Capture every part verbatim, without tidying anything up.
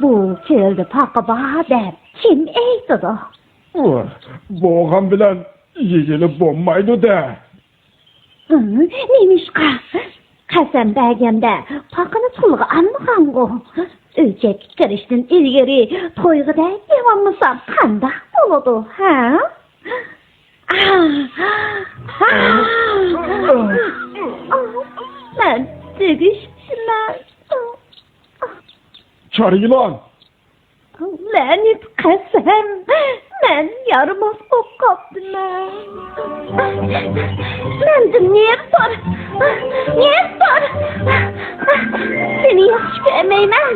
بۇ چۆلدە پاقا بار دەپ كىم ئېيتىدۇ؟ بولغان بىلەن يېگىلى بولمايدۇ-دە. ھىم، نېمىشقا؟ قەسەم بەرگەندە پاقىنى تىلغا ئالمىغانغۇ؟ ئۆچەتكە كىرىشتىن ئىلگىرى تويغۇدەك يەۋالمىسام قانداق بولىدۇ، ھە؟ مەن تېگىشىپتىمەن. چارى يىلان! لەنەت قەسەم! مەن يارىماس بولۇپ قاپتىمەن. مەندىن نېرى تۇر! نېرى تۇر! سېنى ياخشى كۆرمەيمەن.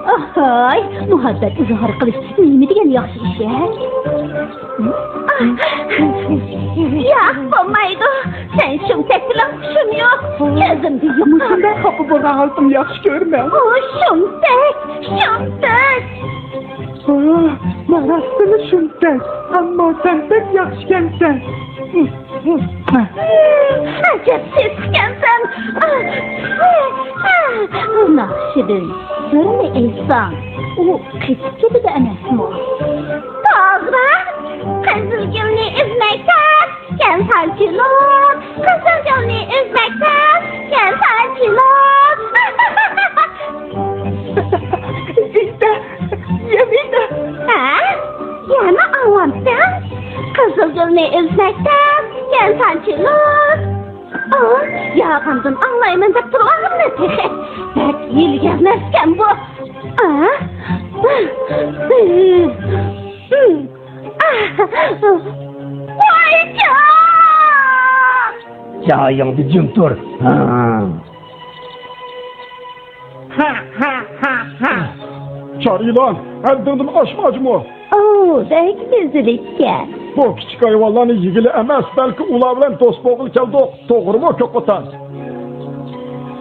ئاھاي، مۇھەببەت ئىزھار قىلىش نېمە دېگەن ياخشى ئىش-ھە؟ ياق، بولمايدۇ. سەن شۇمتەك بىلەن خۇشۇم يوق. كۆزۈمدە يوق. مۇشۇنداق خاپا بولغان ھالىتىمنى ياخشى كۆرىمەن. ئۇ شۇمتەك، شۇمتەك. ھا، مەن راستتىنلا شۇمتەك. ئەمما سەن بەك ياخشىكەنسەن. ئەجەب سېسىقكەنسەن. ناخشىدىن بىرنى ئېيتساڭ، ئۇ قېچىپ كېتىدۇ ئەمەسمۇ؟ توغرا، قىزىلگۈلنى ئۈزمەكتە كەلسەڭچىلۇق، قىزىلگۈلنى ئۈزمەكتە كەلسەڭچىلۇق. ئېيتە، يەنە ئېيتە. ھە؟ يەنە ئاڭلامسەن؟ قىزىلگۈلنى ئۈزمەكتە كەلسەڭچىلۇق. ئا، ياغاندىن ئاڭلايمەن دەپ تۇرۇۋالدىم تېخى. بەك ھىيلىگەر ئەمەسكەن بۇ. ئا؟ ۋايجان! جايىڭدا جىم تۇر. ھا. ھا، ھا، ھا، ھا. چارى يىلان، ھەددىڭدىن ئاشما جۇمۇ. ئۇ بەك مەززىلىككەن. بۇ كىچىك ھايۋانلارنى يېگىلى ئەمەس، بەلكى ئۇلار بىلەن دوست بولغىلى كەلدۇق. توغرىمۇ، كۆك خوتەن؟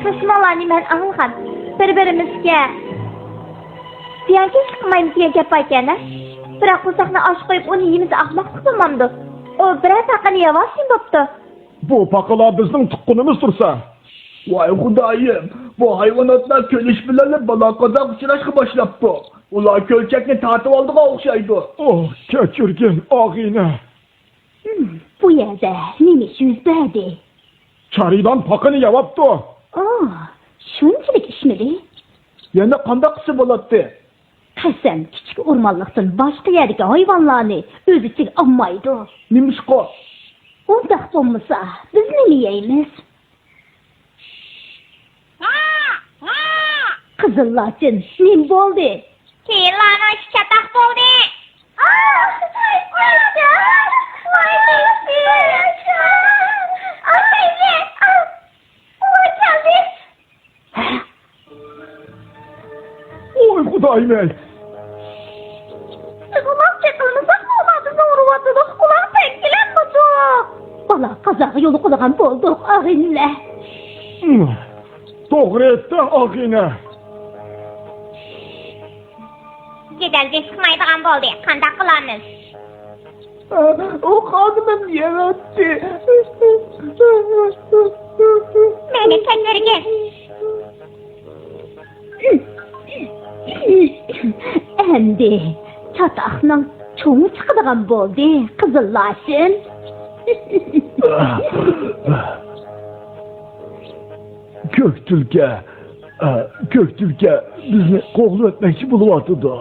قىسمەنلەرنى مەن ئاڭلىغان. بىر-بىرىمىزگە زىيانكەشلىك قىلمايمىز دېگەن گەپ باركەن-ھە. بىراق بۇ ساقنى ئاچ قويۇپ ئۇنى يېمىسە ئاخماقلىق بولمامدۇ؟ ئۇ بىرەر پاقىنى يەۋالسىمۇ بوپتۇ. بۇ پاقىلار بىزنىڭ تۇغقىنىمىز تۇرسا. ۋاي خۇدايىم، بۇ ھايۋاناتلار كۆرۈش بىلەنلا بالا-قازاغا ئۇچراشقا باشلاپتۇ. ئۇلار كۆلچەكنى تارتىۋالىدىغان ئوخشايدۇ. ئوھ، كەچۈرگىن، ئاغىنە. ھىم، بۇ يەردە نېمە ئىش يۈز بەردى؟ چارى يىلان پاقىنى يەۋاپتۇ. ئا، شۇنچىلىك ئىشمىدى؟ يەنە قانداق قىلسا بولاتتى؟ قەسەم كىچىك ئورمانلىقتىن باشقا يەردىكى ھايۋانلارنى ئۆز ئىچىگە ئالمايدۇ. نېمىشقا؟ ئۇنداق بولمىسا، بىز نېمە يەيمىز؟ قىزىل لاچىن، نېمە بولدى؟ كېيىنلارنىڭ ئىشى چاتاق بولدى. ۋاي خۇدايىم-ئەي! بىز ئۇلارغا چېقىلمىساقمۇ، ئۇلار بىزنى ئۇرۇۋاتىدۇ. ئۇلارغا پەڭ كېلەلمىدۇق. بالا قازاغا يولۇقىدىغان بولدۇق، ئاغىنىلەر. توغرا ئېيتتىڭ، ئاغىنە. جېدەل بېسىقمايدىغان بولدى. قانداق قىلارمىز؟ ئۇ خانىمىم يەۋەتتى. مېنى كەچۈرگىن. ئەمدى چاتاقنىڭ چوڭى چىقىدىغان بولدى، قىزىل لاچىن. كۆك تۈلكە، ئە، كۆك تۈلكە بىزنى قوغلىۋەتمەكچى بولۇۋاتىدۇ.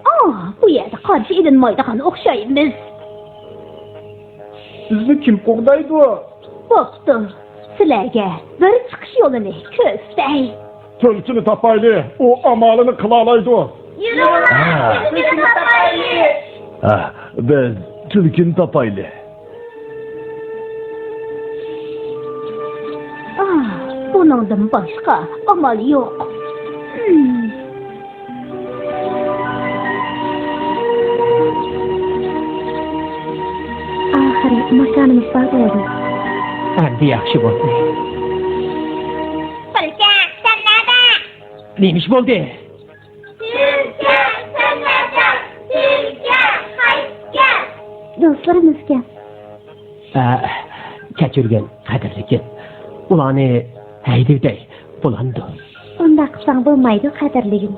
ئا، بۇ يەردە قارشى ئېلىنمايدىغان ئوخشايمىز. بىزنى كىم قوغدايدۇ؟ بوپتۇ، سىلەرگە بىر چىقىش يولىنى كۆرسىتەي. تۈلكىنى تاپايلى، ئۇ ئامالىنى قىلالايدۇ. يۈرۈڭلار، تۈلكىنى تاپايلى. ھە، بىز تۈلكىنى تاپايلى. ئاھ، بۇنىڭدىن باشقا ئامال يوق. ھىم. ئاخىرى ماكانىمىز بار بولدى. ئەمدى ياخشى بولدى. تۈلكە، سەن نەدە؟ نېمە ئىش بولدى؟ تۈلكە، سەن نەدە؟ تۈلكە، قايتىپ كەل. دوستلىرىمىزكەن. ئە، كەچۈرگىن، قەدىرلىكىم. ئۇلارنى ھەيدىۋېتەي، بولامدۇ؟ ئۇنداق قىلساڭ بولمايدۇ، قەدىرلىگىن.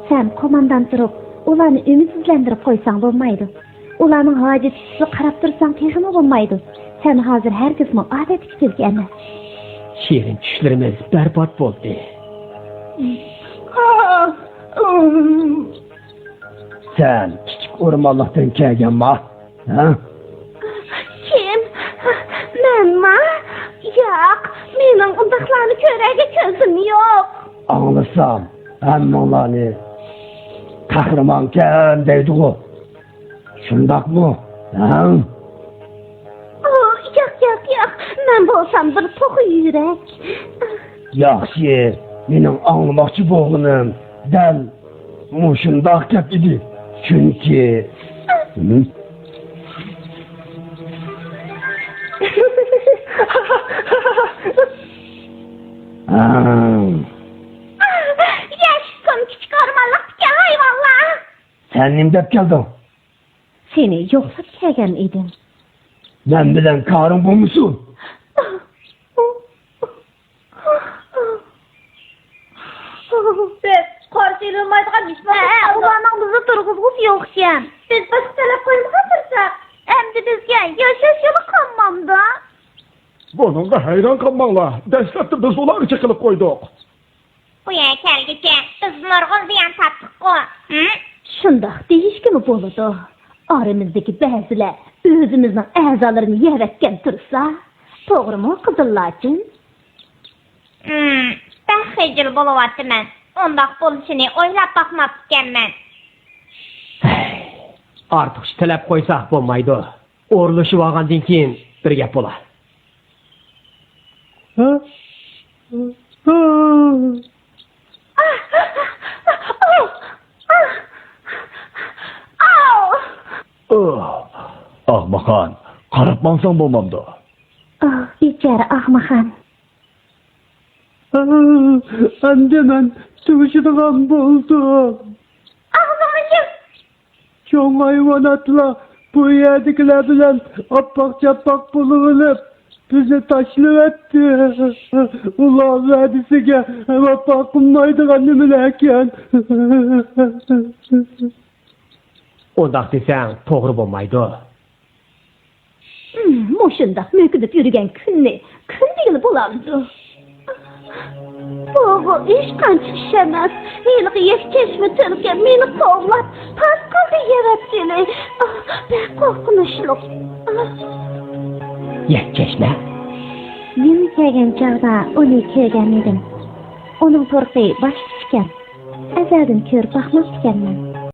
سەن قوماندان تۇرۇپ، ئۇلارنى ئۈمىدسىزلەندۈرۈپ قويساڭ بولمايدۇ. ئۇلارنىڭ ھاجىتى تۇتۇشىغا قاراپ تۇرساڭ تېخىمۇ بولمايدۇ. سەن ھازىر ھەرگىزمۇ ئادەتتىكى تۈلكە ئەمەس. شېرىن چۈشلىرىمىز بەربات بولدى. سەن كىچىك ئورمانلىقتىن كەلگەنما؟ ھە؟ كىم؟ مەنما؟ ياق، مېنىڭ ئۇنداقلارنى كۆرەرگە كۆزۈم يوق. ئاڭلىسام، ھەممىڭلارنى قەھرىمانكەن دەيدىغۇ. شۇنداقمۇ؟ ھە؟ ئۇ، ياق، ياق، ياق. مەن بولسام بىر توخۇ يۈرەك. ياخشى، مېنىڭ ئاڭلىماقچى بولغىنىم دەل مۇشۇنداق گەپ ئىدى. چۈنكى، ھە؟ ھە. ياشىسۇن كىچىك ئورمانلىقتىكى ھايۋانلار. سەن نېمە دەپ كەلدىڭ؟ سېنى يوقلاپ كەلگەن ئىدىم. مەن بىلەن كارىڭ بولمىسۇن. بىز قارشى ئېلىنمايدىغان ھېچ ھە، ئۇلارنىڭ بىزنى تۇرغۇزغۇسى يوق ئىكەن. بىز باشقا تەلەپ قويمىغان تۇرساق. ئەمدى بىزگە ياشاش يولى قالمامدۇ؟ بۇنىڭغا ھەيران قالماڭلار. دەسلەپتە بىز ئۇلارغا چېقىلىپ قويدۇق. بۇ يەرگە كەلگۈچە بىز نۇرغۇن زىيان تارتتۇققۇ. ھە؟ شۇنداق دېيىشكىمۇ بولىدۇ. ئارىمىزدىكى بەزىلەر ئۆزىمىزنىڭ ئەزالىرىنى يەۋەتكەن تۇرسا، توغرىمۇ، قىزىللاچىن؟ ھىم، بەك خىجىل بولۇۋاتىمەن. ئۇنداق بولۇشىنى ئويلاپ باقماپتىكەنمەن. ھەي، ئارتۇقچە تەلەپ قويساق بولمايدۇ. ئورۇنلىشىۋالغاندىن كېيىن بىر گەپ بولا. ئاغمىخان، قاراپ ماڭساڭ بولمامدۇ؟ ئاھ، بىچارە ئاغمىخان. ئەمدى مەن تۇرۇشىدىغان بولدۇم. ئاغزىڭنى يۇم! چوڭ ھايۋاناتلار بۇ يەردىكىلەر بىلەن ئاپپاق-چاپپاق بولۇۋېلىپ، بىزنى تاشلىۋەتتى. ئۇلار ۋەدىسىگە ۋاپا قىلمايدىغان نېمىلەركەن؟ ئۇنداق دېسەڭ توغرا بولمايدۇ. ھىم، مۇشۇنداق مۆكۈنۈپ يۈرگەن كۈننى كۈن دېگىلى بولامدۇ؟ بۇغۇ ھېچقانچە ئىش ئەمەس. ھېلىقى يەكچەشمە تۈلكە مېنى قوغلاپ، پاسكالنى يەۋەتكىلى. ئاھ، بەك قورقۇنچلۇق. ئاھ. يەكچەشمە؟ مەن كەلگەن چاغدا ئۇنى كۆرگەن ئىدىم. ئۇنىڭ تۇرقى باشقىچە ئىكەن. ئەزەلدىن كۆرۈپ باقماپتىكەنمەن.